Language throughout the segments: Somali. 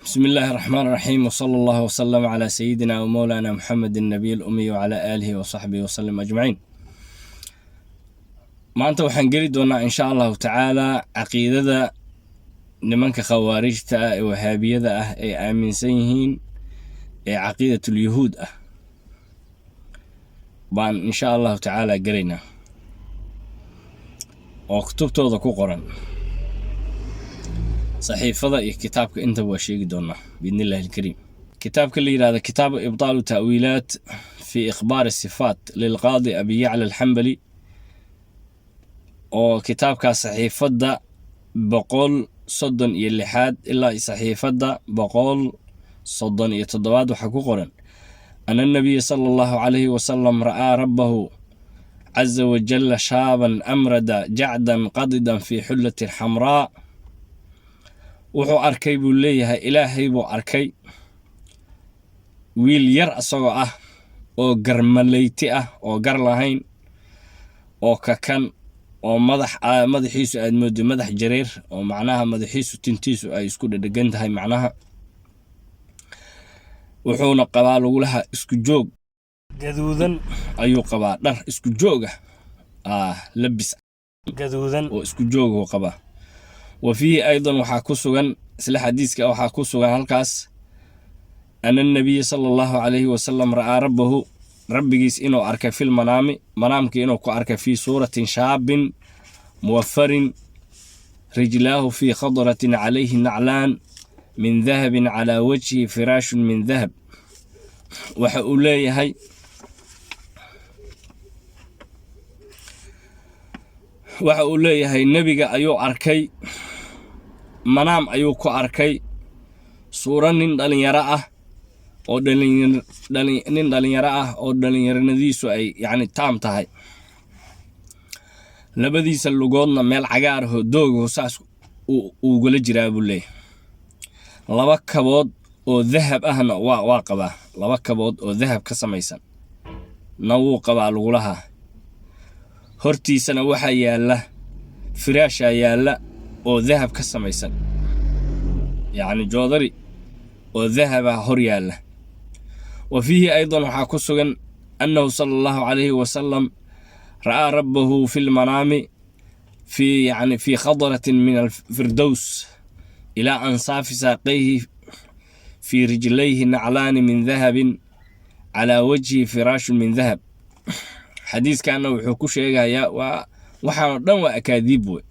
بسم الله الرحمن الرحيم، وصلى الله وسلم على سيدنا ومولانا محمد النبي الأمي وعلى آله وصحبه وسلم أجمعين. Maanta waxaan geli doonaa, insha Allahu tacaala, caqiidada nimanka khawaarijta ah ee wahaabiyada ah ay aaminsan yihiin ee caqiidatul-yahuud ah baan insha Allahu tacaala gelaynaa, oo kutubtooda ku qoran, saxiifada iyo kitaabka intaba waa sheegi doonaa biidni illahi alkariim. Kitaabka la yidhahda Kitaabu Ibtaalu Ta'wiilaat fi Ikhbaari Sifaat lilqaadi Abi Yacla Alxambali, oo kitaabkaas saxiifadda 136aad ilaa saxiifadda 137aad waxaa ku qoran: أن النبي صلى الله عليه وسلم رأى ربه عز وجل شابا أمرد جعدا قضدا في حلة حمراء. Wuxuu arkay, buu leeyahay, Ilaahay buu arkay wiil yar isagoo ah oo garmaleyti ah oo gar lahayn oo kakan oo madax madaxiisu aad moodo madax jareer, oo macnaha madaxiisu tintiisu ay isku dhedhegan tahay macnaha. Wuxuuna qabaa lagulaha isku joog gaduudan ayuu qabaa, dhar isku joog ah, labis gaduudan oo isku jooguu qabaa. Wa fiihi aydan, waxaa ku sugan isla xadiiska, waxaa ku sugan halkaas: أن النبي صلى الله عليه وسلم رأى ربه, rabbigiis inuu arkay, في المنام, manaamkii inuu ku arkay, في صورة شاب موفر، رجلاه في خضرة، عليه نعلان من ذهب، على وجهه فراش من ذهب. Waxa uu leeyahay, nebiga ayuu arkay, manaam ayuu ku arkay suuro nin dhalinyaro ah oo nin dhalinyaro ah oo dhalinyaranadiisu ay yacni taam tahay, labadiisa lugoodna meel cagaar ahoo doogaho saas ugula jiraa, buu leeyahay. Laba kabood oo dahab ahna waa qabaa, laba kabood oo dahab ka samaysan na wuu qabaa lugulaha. Hortiisana waxaa yaalla firaashaa yaalla oo dahab ka samaysan, yacni joodari oo dahaba hor yaalla. Wa fiihi aydan, waxaa ku sugan: أنه صلى الله عليه وسلم رأى ربه في المنام في يعني في خضرة من الفردوس إلى أنصاف ساقيه، في رجليه نعلان من ذهب، على وجهه فراش من ذهب. Xadiiskana wuxuu ku sheegayaa, waa waxaanoo dhan waa akaadiib wey,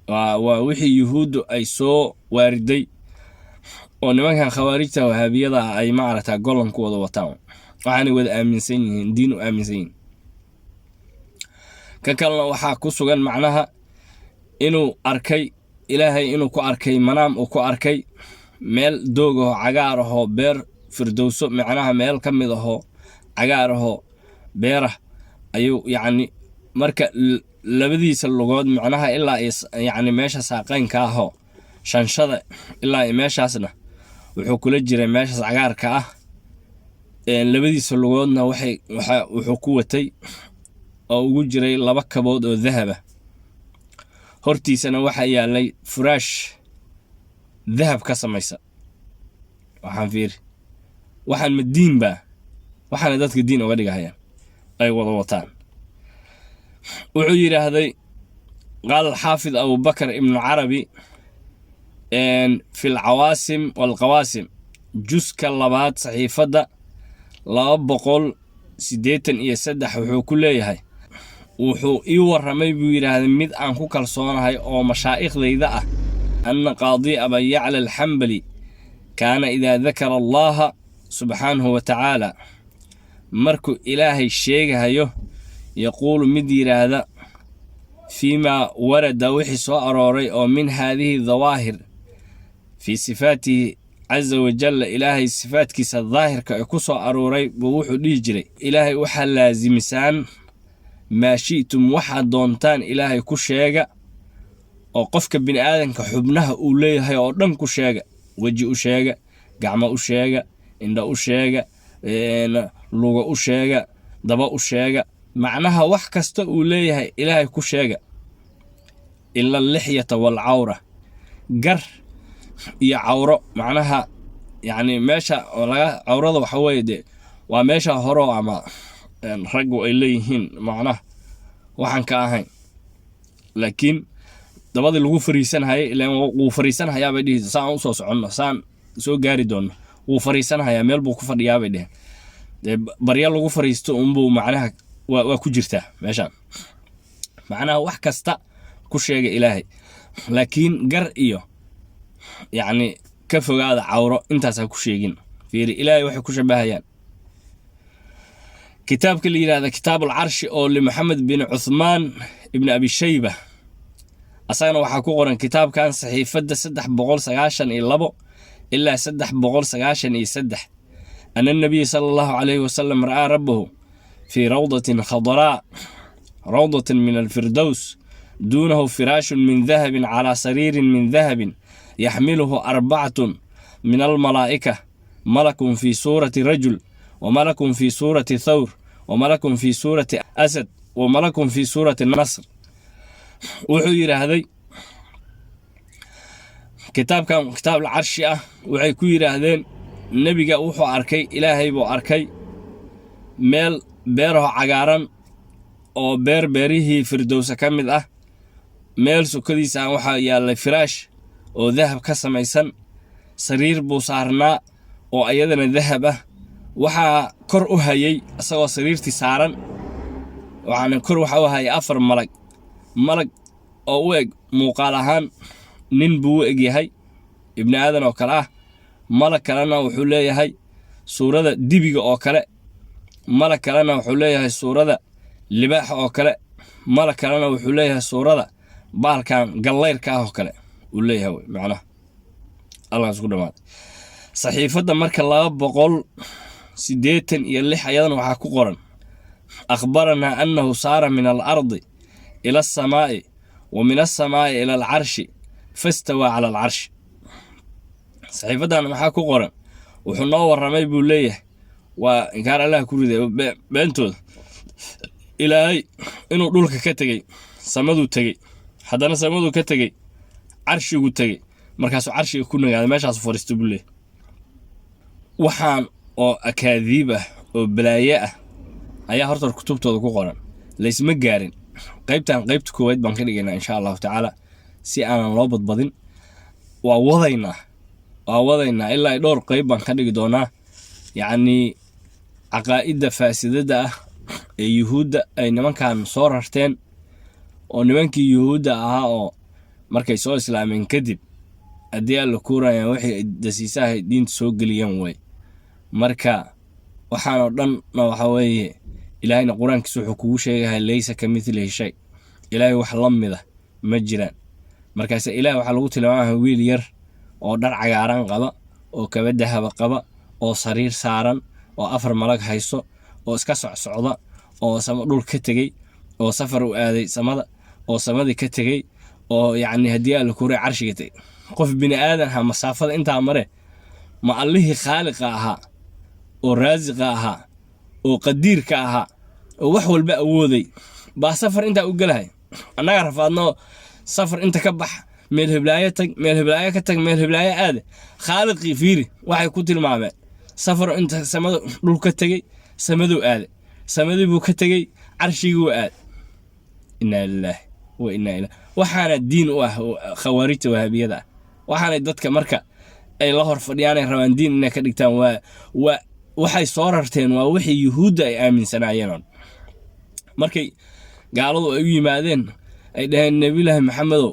waa wixii Yuhuuddu ay soo waariday oo nimankan khawaarijta wahaabiyada ah ay maaragtaa gollan ku wada wataan. Waxaanay wada aaminsan yihiin, diin u aaminsan yihiin. Ka kalena waxaa ku sugan macnaha inuu arkay Ilaahay, inuu ku arkay manaam, uu ku arkay meel doog ahoo cagaar ahoo beer firdowso, macnaha meel ka mid ahoo cagaar ahoo beerah ayuu yacni marka labadiisa lugood macnaha ilaa yacni meesha saaqeynka ahoo shanshada ilaa iyo meeshaasna wuxuu kula jiray meeshaas cagaarka ah. Labadiisa lugoodna waxay waxa wuxuu ku watay oo ugu jiray laba kabood oo dahaba. Hortiisana waxaa yaalay furaash dahab ka samaysa. Waxaan fiiri, waxaan ma diin baa? Waxaana dadka diin uga dhigahayaan ay wada wataan. Wuxuu yidhaahday: قال الحافظ أبو بكر ابن عربي في العواصم والقواسم, juska labaad, saxiifadda 283, wuxuu ku leeyahay: wuxuu ii warramay, buu yidhaahday, mid aan ku kalsoonahay oo mashaaikhdayda ah: أن قاضي أبا يعلى الحنبلي كان إذا ذكر الله سبحانه وتعالى, markuu Ilaahay sheegahayo, يقول, mid yidhaahda: فيما ورد, wixii soo arooray oo من هذه الظواهر في صفاته عز وجل, Ilaahay sifaatkiisa daahirka ee ku soo arooray buu wuxuu dhihi jiray: Ilaahay waxaa laasimisaan ما شئتم, waxaad doontaan Ilaahay ku sheega, oo qofka bini aadanka xubnaha uu leeyahay oo dhan ku sheega, weji u sheega, gacmo u sheega, indho u sheega, luga u sheega, daba u sheega, macnaha wax kasta uu leeyahay Ilaahay ku sheega, إلا اللحية والعورة, gar. Iyo cawro, macnaha yacni meesha oo laga cawrada waxa weeye dee waa meesha horo ama raggu ay leeyihiin, macnaha waxaan ka ahayn, laakiin dabadii lagu fariisanhayay, ilaan wuu fariisanhayaa bay dhihi. Saan usoo soconno, saan soo gaari doonno, wuu fariisanhayaa, meel buu ku fadhiyaa bay dheheen. Dee barya lagu fariisto unbuu macnaha waa ku jirtaa meeshaan. Macnaha wax kasta ku sheega Ilaahay, laakiin gar iyo yacni ka fogaada cawro, intaas ha ku sheegin. Fiiri, Ilaahay waxay ku shabahayaan. Kitaabka la yidhahda Kitaab Alcarshi oo liMoxamed bin Cuthmaan ibn Abi Shayba, asagana waxaa ku qoran kitaabkan saxiifadda 392 ilaa 393: أن النبي صلى الله عليه وسلم رأى ربه في روضة خضراء، روضة من الفردوس، دونه فراش من ذهب على سرير من ذهب يحمله أربعة من الملائكة، ملك في صورة رجل، وملك في صورة ثور، وملك في صورة أسد، وملك في صورة النسر. Wuxuu yidhaahday kitaabkan Kitaab Alcarshi ah, waxay ku yidhaahdeen nebiga wuxuu arkay Ilaahay buu arkay meel beeraho cagaaran oo beer beerihii Firdowsa ka mid ah. Meel sokadiisa ah waxaa yaallay firaash oo dahab ka samaysan, sariir buu saarnaa oo ayadana dahab ah. Waxaa kor u hayay isagoo sariirtii saaran, waxaana kor waxa u hayay afar malag. Malag oo u eg muuqaal ahaan nin buu u eg yahay, ibni aadan oo kale ah. Malag kalena wuxuu leeyahay suurada dibiga oo kale. Malag kalena wuxuu leeyahay suurada libaaxa oo kale. Malag kalena wuxuu leeyahay suurada baalkan gallayrka ah oo kale uu leeyahay wey. Macnaha halkaas ku dhamaaday. Saxiifadda marka 286 ayadana waxaa ku qoran: أخبرنا أنه صار من الأرض إلى السماء ومن السماء إلى العرش فاستوى على العرش. Saxiifaddan maxaa ku qoran? Wuxuu noo warramay buu leeyahay, waa inkaar Allah ku riday beentooda, Ilaahay inuu dhulka ka tegey, samaduu tegey, haddana samaduu ka tegey, carshigu tegey, markaasuu carshiga ku nagaaday, meeshaasu fadhiisto buu leeyahay. Waxaan oo akaadiib ah oo balaaye ah ayaa horta kutubtooda ku qoran. Laysma gaarin. Qaybtan qaybta koowaad baan ka dhigaynaa, insha Allahu tacaala, si aanan loo badbadin. Waa wadaynaa, waa wadaynaa, ilaa dhowr qayb baan ka dhigi doonaa. Yacnii caqaa'idda faasidada ah ee Yuhuudda ay nimankan soo rarteen, oo nimankii Yuhuudda ahaa oo markay soo islaameen kadib, haddii Alla kuurayaan, waxay dasiisahay diinta soo geliyeen way. Marka waxaan oo dhanna waxa weeye, Ilaahayna Qur-aankiisa wuxuu kugu sheegahay: ليس كمثله شيء. Ilaahay wax la mida ma jiraan. Markaase Ilaah waxaa lagu tilmaamaya wiil yar oo dhar cagaaran qaba, oo kaba dahaba qaba, oo sariir saaran, oo afar malag hayso, oo iska socsocda, oo sama dhul ka tegey, oo safar u aaday samada, oo samadii ka tegey, oo yacni haddii Alla kuray carshiga tegey. Qof bini aadan ha masaafada intaa mare? Ma Allihii khaaliqa ahaa oo raasiqa ahaa oo qadiirka ahaa oo wax walba awooday baa safar intaa u gelahay? Annaga rafaadno, safar inta ka bax, meel heblaayo tag, meel heblaayo ka tag, meel heblaayo aade. Khaaliqii fiiri waxay ku tilmaameen: safar inta samada dhul ka tegey, samaduu aade, samadii buu ka tegey, carshiguu aade. إنا لله وإنا إليه. Waxaana diin u ah khawaarijta Wahaabiyada ah. Waxaanay dadka marka ay la hor fadhiyaan ay rabaan diin inay ka dhigtaan. Waa waxay soo rarteen, waa wixii Yuhuudda ay aaminsanaayeen markay gaaladu ay u yimaadeen, ay dhaheen: "Nebilaahi Maxamedow,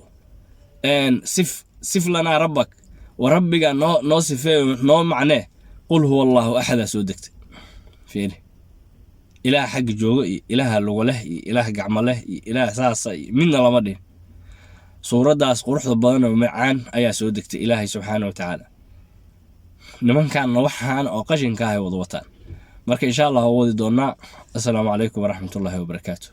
صف لنا ربك, wa rabbiga noo sifeeyo, noo macnee." قل هو الله أحد aa soo degtay. Fiiri, Ilaah xagga joogo iyo Ilaaha lugo leh iyo Ilaah gacmo leh iyo Ilaah saasa iyo midna lama dhihin. Suuraddaas quruxda badan oo macaan ayaa soo degtay. Ilaahay subxaana wa tacaala nimankanna waxaan oo qashinka ahay wada wataan. Marka insha Allah waa wadi doonaa. Assalaamu calaykum waraxmatullaahi wabarakaatu.